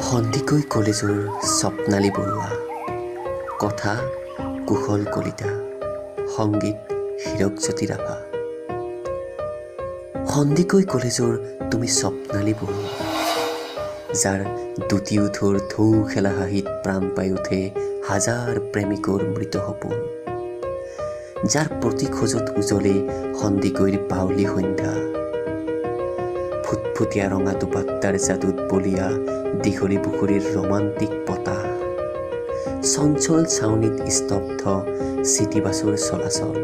সন্দিকৈ কলেজৰ স্বপ্নালী বৰুৱা, কথা কুশল কলিতা, সংগীত হীৰকজ্যোতি ৰাভা। সন্দিকৈ কলেজৰ তুমি স্বপ্নালী বৰুৱা, যাৰ দুটি ওঁঠৰ ঢৌ খেলা হাঁহিত প্ৰাণ পাই উঠে হাজাৰ প্ৰেমিকৰ মৃত সপোন, যাৰ প্ৰতি খোজত উজলে সন্দিকৈৰ বাউলী সন্ধ্যা, ফুটফুটীয়া ৰঙা দুপাট্টাৰ যাদুত বলিয়া দীঘলী পুখুৰীৰ ৰোমান্টিক বতাহ, চঞ্চল চাউনীত স্তব্ধ চিটিবাছৰ চলাচল।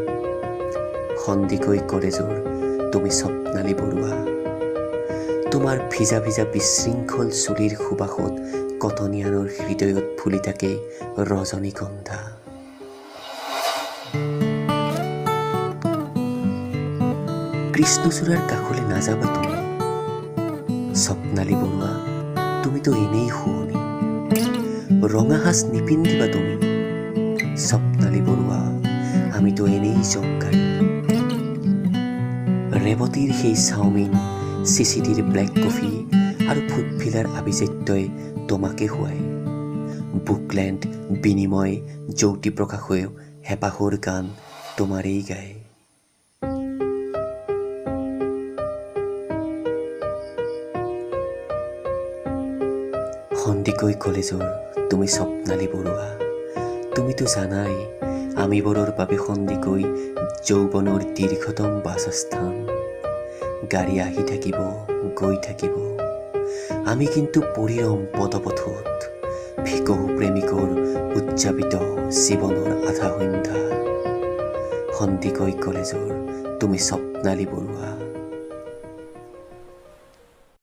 সন্দিকৈ কলেজৰ তুমি স্বপ্নালী বৰুৱা, তোমাৰ ভিজা ভিজা বিশৃংখল চুলিৰ সুবাসত কটনিয়ানৰ হৃদয়ত ফুলি থাকে ৰজনীগন্ধা। কৃষ্ণচূড়াৰ কাষলৈ নাযাবা তুমি স্বপ্নালী বৰুৱা, তুমিতো এনেই শুৱনি। ৰঙা সাজ নিপিন্ধিবা তুমি স্বপ্নালী বৰুৱা, আমিতো এনেই জংকাৰী। ৰেৱতীৰ সেই চাওমিন, চিচিটিৰ ব্লেক কফি আৰু ফুটফিলাৰ আভিজাত্যই তোমাকে শুৱায়। বুকলেণ্ড, বিনিময়, জ্যোতি প্ৰকাশেও হেঁপাহৰ গান তোমাৰেই গায়। সন্দিকৈ কলেজৰ তুমি স্বপ্নালী বৰুৱা, তুমিতো জানাই আমিবোৰৰ বাবে সন্দিকৈ যৌৱনৰ দীৰ্ঘতম বাসস্থান। গাড়ী আহি থাকিব, গৈ থাকিব, আমি কিন্তু পৰি ৰম পদপথত, ভিকহু প্ৰেমিকৰ উদযাপিত জীৱনৰ আধা সন্ধ্যা। সন্দিকৈ কলেজৰ তুমি স্বপ্নালী বৰুৱা।